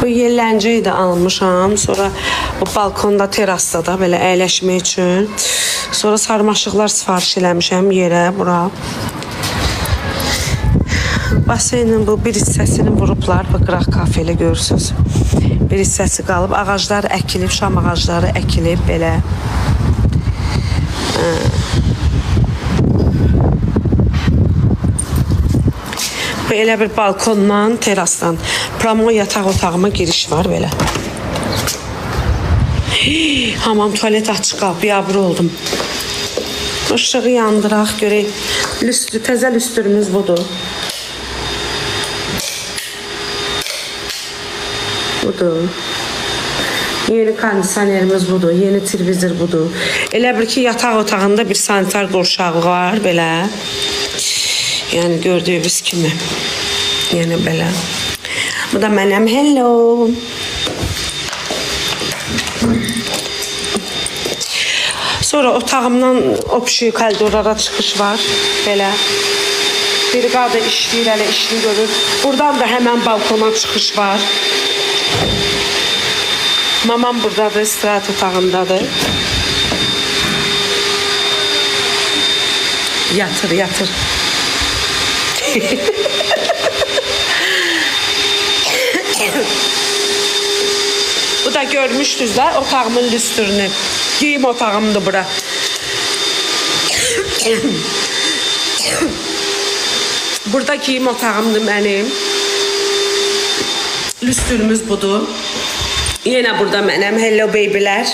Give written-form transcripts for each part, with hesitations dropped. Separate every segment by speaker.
Speaker 1: Bu yelləncəyi də almışam. Sonra o balkonda, terasda da belə əyləşmək üçün. Sonra sarmaşıqlar sifariş eləmişəm yerə, bura. Baseynin bu bir hissəsini vurublar. Bu qıraq kafelə görürsünüz. Bir hissəsi qalıb. Ağaclar əkilib, şam ağacları əkilib belə. Bu elə bir balkondan, terasdan pramo yataq otağıma giriş var belə. Hamam, tualet açıq qalıb, biabır oldum. İşığı yandıraq, görək. Lüstür, təzə lüstürümüz budur. Budur. Yeni kondisionerimiz budur, yeni televizor budur. Elə bir ki, yataq otağında bir sanitar qurşağı var, belə. Yəni gördüyünüz kimi. Yəni belə. Bu da mənim hello. Sonra otağımdan opşi koridorlara çıxış var. Belə. Briqada işləyir, hələ işini görür. Buradan da həmən balkona çıxış var. Mamam buradadır, istirahət otağındadır. Yatır, yatır. Bu da görmüşdünüz də otağımın lüstrünü. Giyim otağımdır bura. Burada giyim otağımdır mənim. Lüstrümüz budur. Yenə burada mənim hello babylər.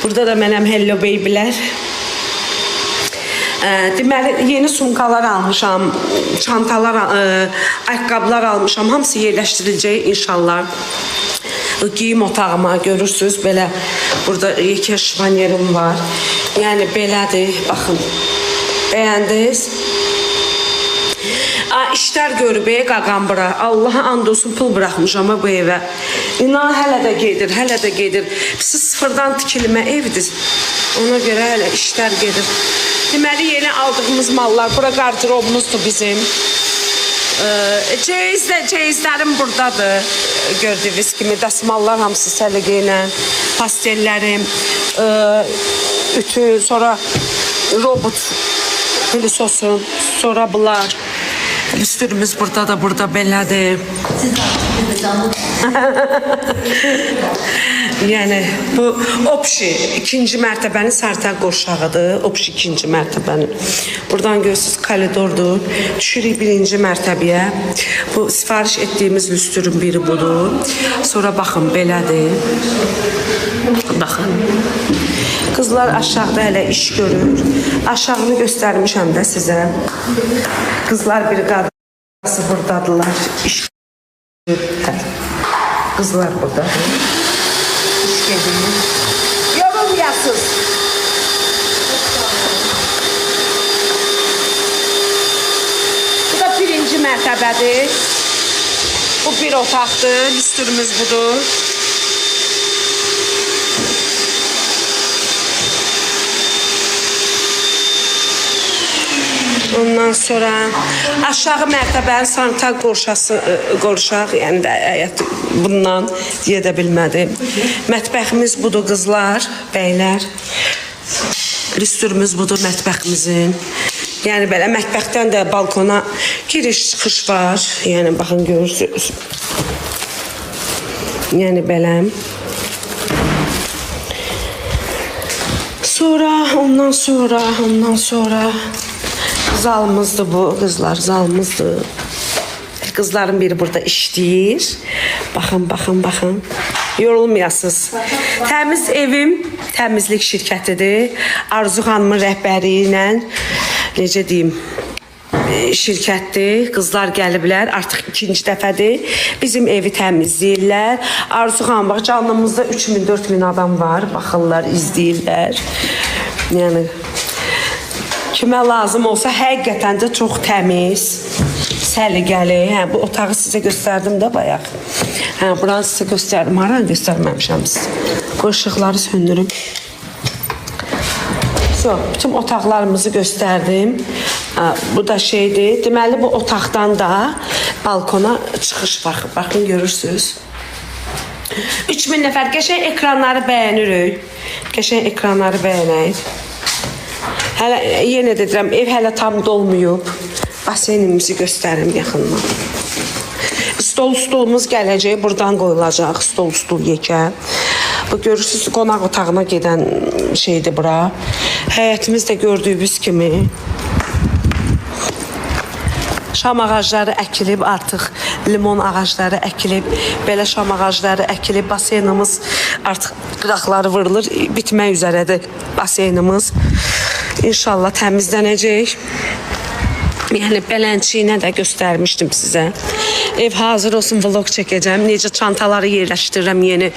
Speaker 1: Burada da mənim hello babylər. Deməli, yeni sumkalar almışam, çantalar, ayaqqabılar almışam. Hamısı yerləşdiriləcək inşallah. Giyim otağıma görürsünüz, belə burada iki şifanyerim var. Yəni belədir, baxın. Bəyəndiniz? İşlər görüb, qaqam bura. Allaha and olsun, pul buraxmışam bu evə. İnan, hələ də gedir, hələ də gedir. Siz sıfırdan tikilmə evdir. Ona görə hələ işlər gedir. Deməli, yeni aldığımız mallar, bura qarderobumuzdur bizim. Ceyizlərim buradadır. Gördüyünüz kimi dəsmallar hamısı səliqə ilə, pastellərim, ütü, sonra robot pilisosu, sonra bunlar. Lüstrümüz burada da, burada belədir. Yəni bu opşi ikinci mərtəbənin sanitar qurşağıdır. Opşi ikinci mərtəbənin. Buradan görürsünüz koridordur. Düşürük birinci mərtəbəyə. Bu sifariş etdiyimiz lüstrün biri budur. Sonra baxın belədir. Baxın. Qızlar aşağıda hələ iş görür. Aşağını göstərmişəm də sizə. Qızlar bir qadası buradadırlar. İş görür. Qızlar buradadır. İş gedir. Yorulmayasınız. Bu da birinci mərtəbədir. Bu bir otaqdır. Lüstrümüz budur. Ondan sonra aşağı mərtəbənin sanitar qurşaq, yəni də həyat bundan deyə də bilmədim. Mətbəximiz budur qızlar, bəylər. Lüstrümüz budur mətbəximizin. Yəni belə mətbəxdən də balkona giriş çıxış var. Yəni baxın görürsünüz. Yəni belə. Sonra, ondan sonra zalımızdır bu, qızlar, zalımızdır. Qızların biri burada işləyir. Baxın, baxın, baxın. Yorulmayasınız. Təmiz evim təmizlik şirkətidir. Arzu xanımın rəhbəri ilə, necə deyim, şirkətdir. Qızlar gəliblər, artıq ikinci dəfədir. Bizim evi təmizləyirlər. Arzu xanım, bax, canlımızda 3000-4000 adam var. Baxırlar, izləyirlər. Yəni kimə lazım olsa həqiqətən də çox təmiz, səliqəli. Hə, bu otağı sizə göstərdim də bayaq. Hə, buranı sizə göstərdim. Haranı göstərməmişəm sizə. Bu işıqları söndürüm. So, bütün otaqlarımızı göstərdim. Bu da şeydir. Deməli, bu otaqdan da balkona çıxış var. Baxın, görürsünüz. 3000 nəfər. Qəşəng ekranları bəyənirik. Qəşəng ekranları bəyənək. Hələ yenə də deyirəm, ev hələ tam dolmayıb. Baseynimizi göstərim yaxından. Stol stulumuz gələcək, buradan qoyulacaq. Stol stul yekə. Bu görürsünüz, qonaq otağına gedən şeydir bura. Həyətimiz də gördüyünüz kimi. Şam ağacları əkilib artıq, limon ağacları əkilib, belə şam ağacları əkilib, baseynimiz artıq qıraqları vurulur, bitmək üzərədir baseynimiz. İnşallah təmizlənəcək. Yəni belənciyinə də göstərmişdim sizə. Ev hazır olsun, vlog çəkəcəm. Necə çantaları yerləşdirirəm yeni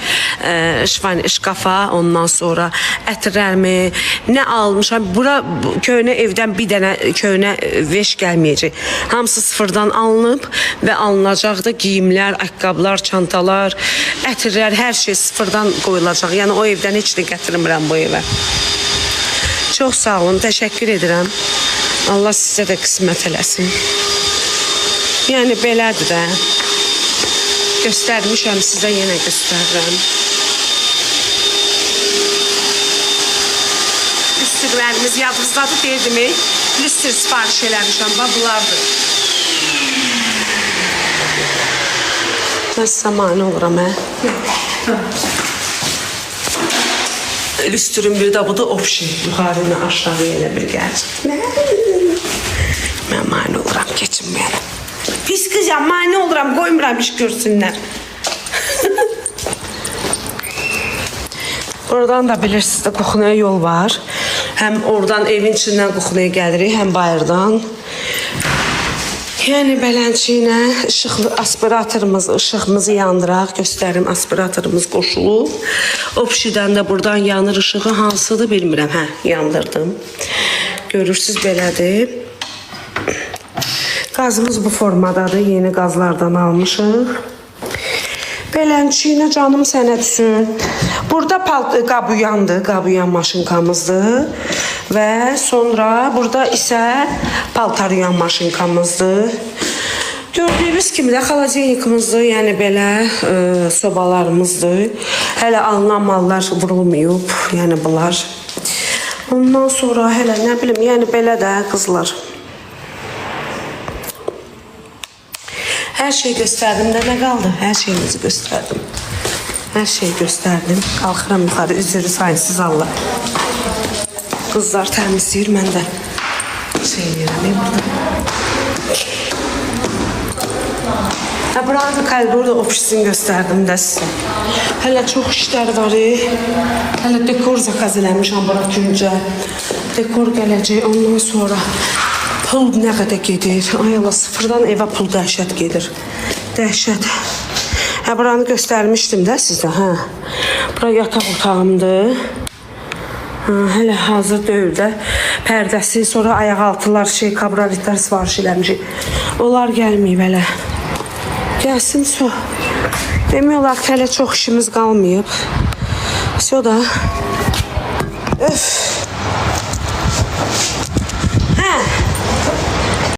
Speaker 1: şkafa, ondan sonra ətirlərimi, nə almışam. Bura köhnə evdən bir dənə köhnə veş gəlməyəcək. Hamısı sıfırdan alınıb və alınacaq da geyimlər, ayaqqabılar, çantalar, ətirlər, hər şey sıfırdan qoyulacaq. Yəni o evdən heç nə gətirmirəm bu evə. Çox sağ olun, təşəkkür edirəm. Allah sizə də qismət eləsin. Yəni belədir də. Göstərmişəm sizə, yenə göstərirəm. Lüstrlərimiz yadınızdadır, deyirdim. Lüstr sifariş eləmişəm, bax bunlardır. Mən sizə mane oluram, hə? Lüstrün bir də budur, opşi. Yuxarı ilə aşağı elə bir gəlir. Mən mane oluram, keçin bu yana. Pis qızam, mane oluram, qoymuram iş görsünlər. Oradan da bilirsiniz də kuxunaya yol var. Həm oradan evin içindən kuxunaya gəlirik, həm bayırdan. Yəni beləncə işıqlı aspiratorumuz, işığımızı yandıraq, göstərim, aspiratorumuz qoşulub. O pişidən də buradan yanır işığı, hansıdır bilmirəm. Hə, yandırdım. Görürsünüz belədir. Qazımız bu formadadır, yeni qazlardan almışıq. Beləncə canım sənə düşsün. Burada qabuyandır, qabuyan maşınkamızdır. Və sonra burada isə paltar yuyan maşınkamızdır. Gördüyünüz kimi də xaladenikimizdir, yəni belə sobalarımızdır. Hələ alınan mallar vurulmayıb, yəni bunlar. Ondan sonra hələ nə bilim, yəni belə də qızlar. Hər şey göstərdim də nə qaldı? Hər şeyimizi göstərdim. Hər şeyi göstərdim. Qalxıram yuxarı, üzrü sayınsız Allah. Qızlar təmizləyir, mən də şey eləyirəm burada. Hə, buranın da koridoru da ofisini göstərdim də sizə. Hələ çox işlər var. Hələ dekor zakaz eləmişəm bura küncə. Dekor gələcək, ondan sonra pul nə qədər gedir. Ay Allah, sıfırdan evə pul dəhşət gedir. Dəhşət. Hə, buranı göstərmişdim də sizə. Hə. Bura yataq otağımdır. Hə, hələ hazır deyil də. Pərdəsi, sonra ayaqaltılar, şey, kabrolitlər sifariş eləmişik. Onlar gəlməyib hələ. Gəlsin su. Demək olar ki, hələ çox işimiz qalmayıb. Su da. Öf.